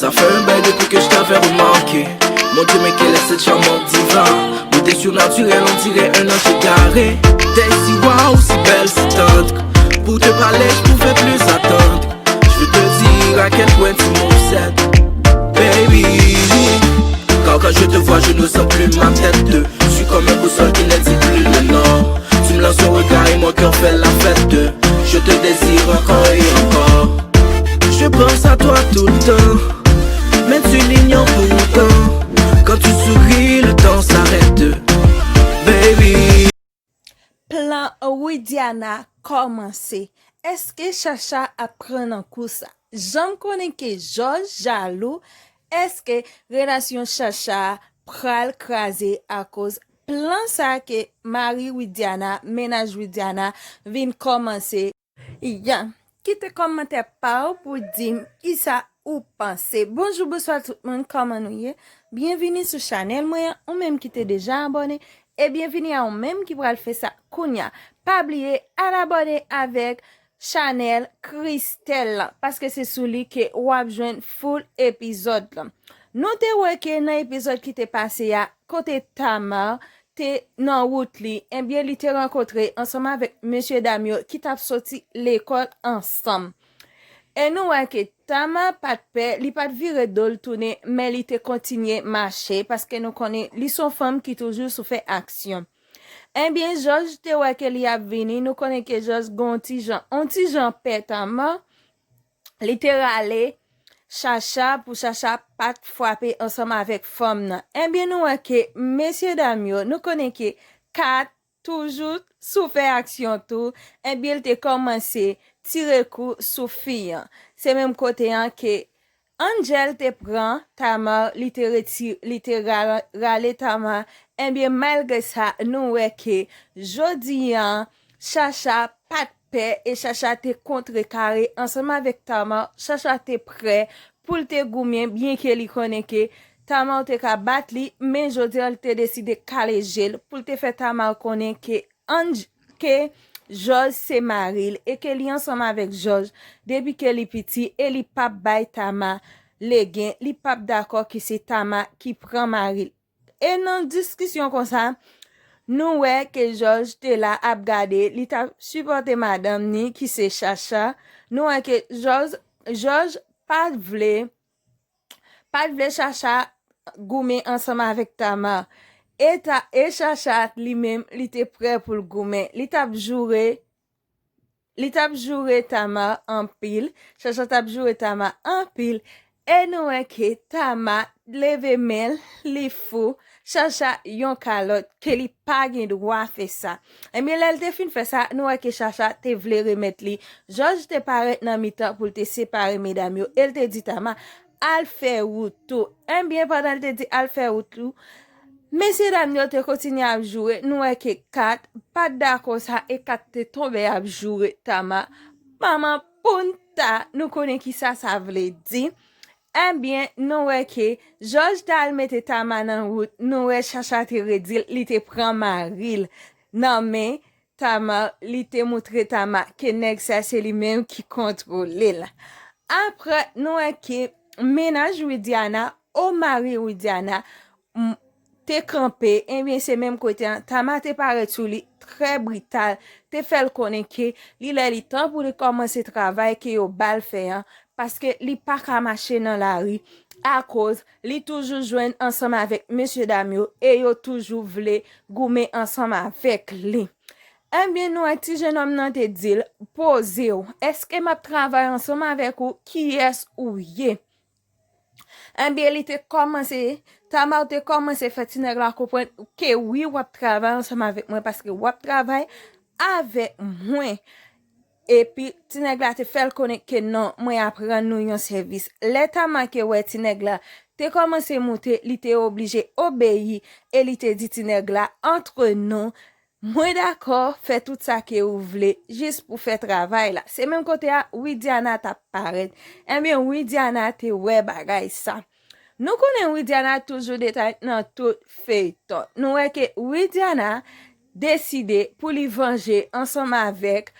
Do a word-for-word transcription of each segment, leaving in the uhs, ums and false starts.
Ça fait un bail depuis que je t'avais remarqué. Mon Dieu, mais quel est cet charmant divin? Beauté surnaturelle, on dirait un ange égaré. T'es si waouh, si belle, si tendre. Pour te parler, je pouvais plus attendre. Je veux te dire à quel point tu m'obsèdes, baby. Car quand je te vois, je ne sens plus ma tête. Je suis comme un boussole qui ne dit plus le nord. Tu me lances un regard et mon cœur fait la fête. Je te désire encore et encore. Je pense à toi tout le temps, mais tu l'ignores pourtant. Quand tu souris, le temps s'arrête, baby. Plan Widiana kòmanse. Èske Chacha ap pran nan kou sa? Jan m konnen ke Jòj jalou, èske relasyon Chacha pral kraze akoz plan sa ke mari Widiana, mennaj Widiana vin kòmanse? Ya, kite kòmantè pa w pou di m kisa ou panse. Bonjou, bonswa tout moun, kòman nou ye? Byenvini sou chanèl mwen an, ou menm ki te deja abòne, e byenvini a ou menm ki pral fè sa kounya. Pa bliye al abòne avèk chanèl Christelle lan, paske se sou li ke w ap jwenn full epizòd lan. Nou te wè ke nan epizòd ki te pase a, kote Tamar te nan wout li, ebyen li te rankontre ansanm avèk mesye dam yo ki t ap soti lekòl ansanm. E nou wè ke Tamar pa t pè, li pa t vire do l tounen, men li te kontinye mache, paske nou konnen li se yon fanm ki toujou sou fè aksyon. Ebyen, Jòj te wè ke li ap vini, nou konnen ke Jòj gen yon ti jan, yon ti jan pè Tamar, li te rale Chacha pou Chacha pa t frape ansanm avèk fanm nan. Ebyen, nou wè ke mesye dam yo, nou konnen ke Kat toujou sou fè aksyon tou, ebyen, l te kòmanse tire kou sou fi an. Se menm kote an ke Angel te pran Tamar, li te reti-, li te ra-, rale Tamar. Ebyen, malgre sa, nou wè ke jodi an, Chacha pa t pè e Chacha te kontrekare ansanm avèk Tamar. Chacha te prè pou l te goumen, byenke li konnen ke Tamar te ka bat li, men jodi an, li te deside kale je l pou l te fè Tamar konnen ke Ange, ke Jòj se mari l e ke li ansanm avèk Jòj depi ke li piti e li p ap bay Tamar legen, li p ap dakò ke se Tamar ki pran mari l. E nan diskisyon konsa, nou wè ke Jòj te la ap gade, li t ap sipòte madanm ni ki se Chacha. Nou wè ke Jòj, Jòj pa t vle, pa t vle Chacha goumen ansanm avèk Tamar. E, ta, e Chacha li menm, li te prè pou l goumen. Li t ap joure, li t ap joure Tamar anpil. Chacha t ap joure Tamar anpil. E nou wè ke Tamar leve men l, li fou. Chacha yon kalòt, ke li pa gen dwa fè sa. Ebyen, lè l te fin fè sa, nou wè ke Chacha te vle remèt li. Jòj te parèt nan mitan pou l te separe medam yo. E l te di Tamar, al fè wout ou. Ebyen, pandan l te di al fè wout ou, mesye dam yo te kontinye ap joure. Nou wè ke Kat pa t dakò sa e Kat te tonbe ap joure Tamar. Manman punta, nou konnen kisa sa vle di. Ebyen, nou wè ke Jòj t al mete Tamar nan wout, nou wè Chacha te redi l, li te pran mari l nan men Tamar, li te moutre Tamar ke nèg sa se li menm ki kontwole l. Apre, nou wè ke mennaj Widiana, o mari Widiana, m, te kanpe, ebyen se menm kote an, Tamar te parèt sou li trè brital, te fè l konnen ke li lè li tan pou li kòmanse travay ke yo ba l fè an, paske li pa ka mache nan lari, akoz li toujou jwenn ansanm avèk mesye dam yo e yo toujou vle goumen ansanm avèk li. Ebyen, nou wè ti jennonm nan te di l, poze w, èske m ap travay ansanm avèk ou? Kiyès ou ye? Ebyen, li te kòmanse, Tamar te kòmanse fè ti nèg la konprann ke wi, w ap travay ansanm avèk mwen paske w ap travay avèk mwen. Epi, ti nèg la te fè l konnen ke non, mwen ap rann nou yon sèvis. Lè Tamar ke wè ti nèg la te kòmanse moute, li te oblije obeyi e li te di ti nèg la, antre nou, mwen dakò fè tout sa ke ou vle, jis pou fè travay la. Se menm kote a Widiana t ap parèt. Ebyen, Widiana te wè bagay sa. Nou konnen Widiana toujou detay nan tout feyton. Nou wè ke Widiana deside pou li vanje ansanm avèk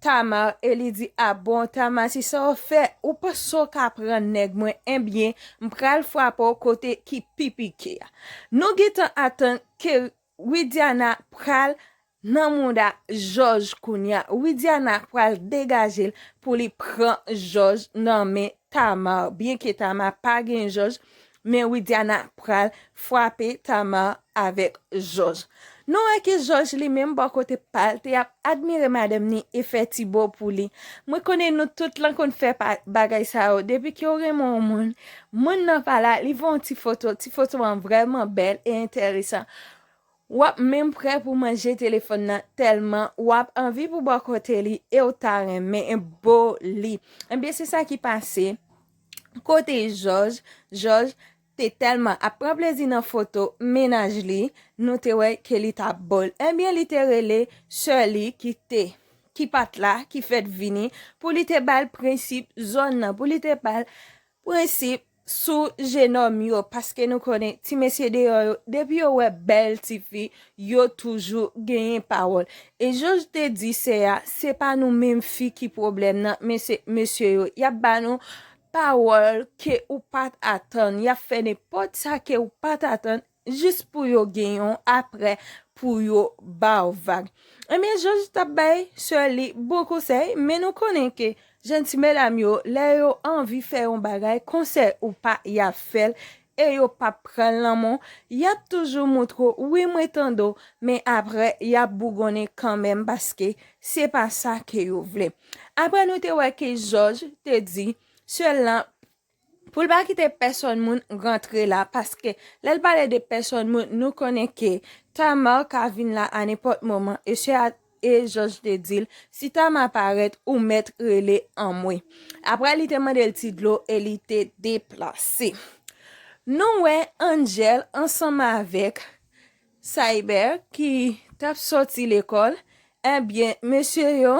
Tamar e li di, "A bon, Tamar, se sa w fè? Ou panse w ka pran nèg mwen? Ebyen, m pral frape w kote ki pi pike a." Nou gentan atann ke Widiana pral nan mouda Jòj kounye a. Widiana pral degaje l pou li pran Jòj nan men Tamar. Byenke Tamar pa gen Jòj, men Widiana pral frape Tamar avèk Jòj. Nou wè ke Jòj li menm bò kote pa l te ap admire madanm ni e fè ti bo pou li. Mwen konnen nou tout lan konn fè pa- bagay sa yo. Depi ke w renmen yon moun, moun nan pa la, li voye yon ti foto. Ti foto an vrèman bèl e enteresan. W ap menm prè pou manje telefòn nan tèlman w ap anvi pou bò kote li e w ta renmen bo li. Ebyen, se sa ki pase kote Jòj. Jòj te tèlman ap pran plezi nan foto mennaj li, nou te wè ke li t ap bo l. Ebyen, li te rele sè li ki te, ki pa t la, ki fèk vini, pou li te ba l prensip zòn nan, pou li te ba l prensip sou jenòm yo, paske nou konnen ti mesye deyò yo, depi yo wè bèl tifi, yo toujou genyen pawòl. E Jòj te di sè a, se pa nou menm fi ki pwoblèm nan, men se mesye yo. Y ap ba nou pawòl ke ou pa t atann, y ap fè nenpòt sa ke ou pa t atann, jis pou yo gen yon aprè pou yo ba w vag. Ebyen, Jòj t ap bay sè li bon konsèy, men nou konnen ke jèn ti medam yo, lè yo anvi fè yon bagay, konsèy ou pa y ap fè l, e yo p ap pran l nan men w, y ap toujou montre w, wi, mwen tande w, men aprè, y ap bougonnen kanmenm, paske se pa sa ke yo vle. Aprè, nou te wè ke Jòj te di sè l lan, pou l pa kite pèsòn moun rantre la, paske lè l pale de pèsòn moun, nou konnen ke Tamar ka vin la a nenpòt moman, e sè a, e Jòj te di l, si Tamar parèt, ou mèt rele anmwe. Aprè, li te mande l ti dlo e li te deplase. Nou wè Angel ansanm avèk Cyber ki t ap sòti lekòl. Ebyen, mesye yo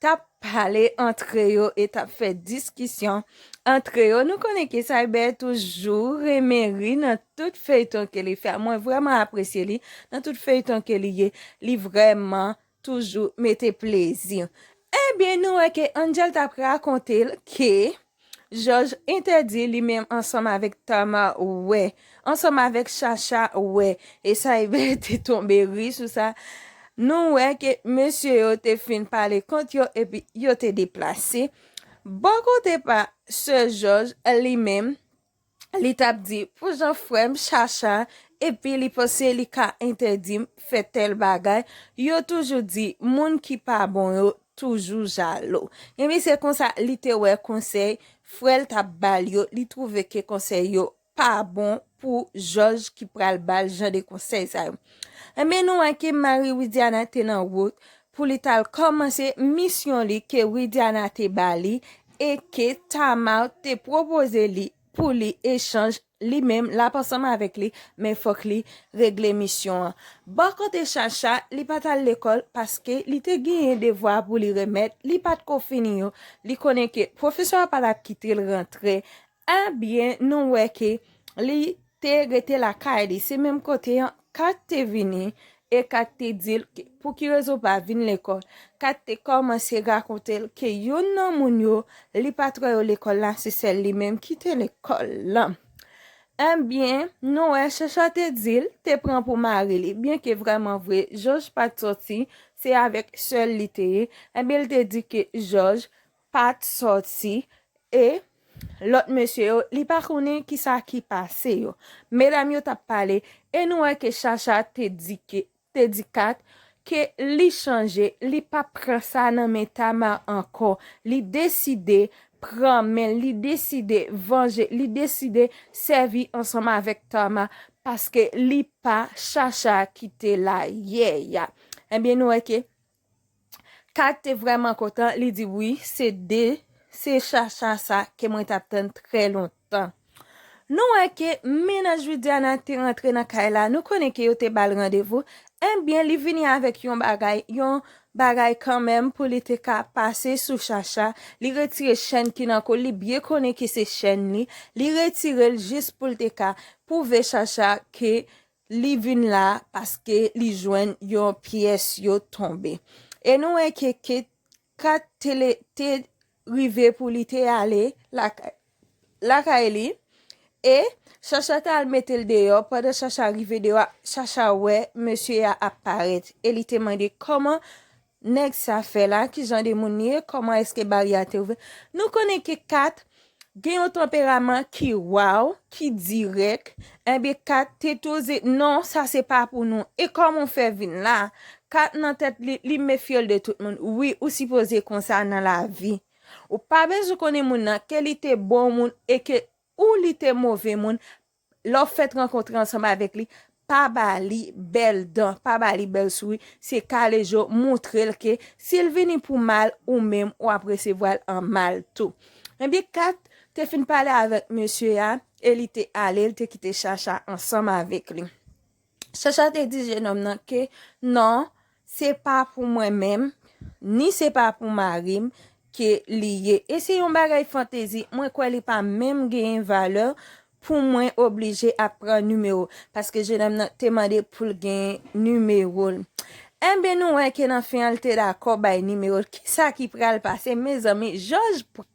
t ap pale antre yo e t ap fè diskisyon antre yo. Nou konnen ke Cyber toujou renmen ri nan tout feyton ke li fè. Mwen vrèman apresye li nan tout feyton ke li ye. Li vrèman toujou mete plezi. Ebyen, nou wè ke Angel t ap rakonte l ke Jòj entèdi li menm ansanm avèk Tamar wè, ansanm avèk Chacha wè, e Cyber te tonbe ri sou sa. Nou wè ke mesye yo te fin pale kont yo epi yo te deplase. Bò kote pa sè Jòj li menm, li t ap di, pou jan frè m Chacha, epi li panse li ka entèdi m fè tèl bagay, yo toujou di, moun ki pa bon yo toujou jalou. Ebyen, se konsa li te wè konsèy frè l t ap ba l yo, li twouve ke konsèy yo pa bon pou Jòj ki pral ba l jan de konsèy sa yo. Ebyen, nou wè ke mari Widiana te nan wout pou li t al kòmanse misyon li ke Widiana te ba li e ke Tamar te pwopoze li pou li echanj li menm, l ap ansanm avèk li, men fòk li regle misyon an. Bò kote Chacha, li pa t al lekòl paske li te genyen devwa pou li remèt, li pa t ko fini yo. Li konnen ke pwofesè a pa t ap kite l rantre. Ebyen, nou wè ke li te rete lakay li. Se menm kote an, Kat te vini e Kat te di l ke pou ki rezon pa vin lekòl. Kat te kòmanse rakonte l ke youn nan moun yo, li pa t wè yo lekòl la, se sèl li menm ki te lekòl lan. Ebyen, nou wè Chacha te di l, te pran pou mari li. Byenke vrèman vre, Jòj pa t sòti, se avèk sè l li te ye. Ebyen, l te di ke Jòj pa t sòti e lòt mesye yo, li pa konnen kisa ki pase yo. Medam yo t ap pale e nou wè ke Chacha te di ke, te di Kat ke li chanje, li p ap pran sa nan men Tamar ankò. Li deside pran men l, li deside vanje, li deside sèvi ansanm avèk Tamar paske li pa Chacha ki te la yè a. Ebyen, nou wè ke Kat te vrèman kontan, li di, "Wi, se de, se Chacha sa ke mwen t ap tann trè lontan." Nou wè ke mennaj Widiana te rantre nan kay la, nou konnen ke yo te ba l randevou. Ebyen, li vini avèk yon bagay, yon bagay kanmenm pou li te ka pase sou Chacha. Li retire chèn ki nan kou l, li byen konnen ke se chèn li. Li retire l jis pou l te ka pwouve Chacha ke li vin la paske li jwenn yon pyès yo tonbe. E nou wè ke Kat, Kat te, le- te rive pou li te ale lakay, lakay li. E Chacha te al mete l deyò. Pandan Chacha rive deyò, Chacha wè mesye a ap parèt. E li te mande kòman nèg sa fè la, ki jan de moun li ye, kòman èske baryè a te ouvè. Nou konnen ke Kat gen yon tanperaman ki waw, ki dirèk. Enben, Kat te toze, non, sa se pa pou nou. E kòman w fè vin la? Kat nan tèt li, li mefye l de tout moun. Wi, ou sipoze konsa nan lavi. Ou pa bezwen konnen moun nan, ke li te bon moun e ke ou li te move moun. Lè w fèt rankontre ansanm avèk li, pa ba li bèl dan, pa ba li bèl souri. Se kale je w, montre l ke si l vini pou mal, ou menm w ap resevwa l an mal tou. Enben, Kat te fin pale avèk mesye a e li te ale, li te kite Chacha ansanm avèk li. Chacha te di jenòm nan ke non, se pa pou mwen menm, ni se pa pou mari m ke li ye. E se yon bagay fantezi, mwen kwè li pa menm genyen valè pou mwen oblije ap pran nimewo, paske jenòm nan te mande pou l gen nimewo l. Enben, nou wè ke nan fen an, l te dakò bay nimewo l. Kisa ki pral pase, mezanmi? Jòj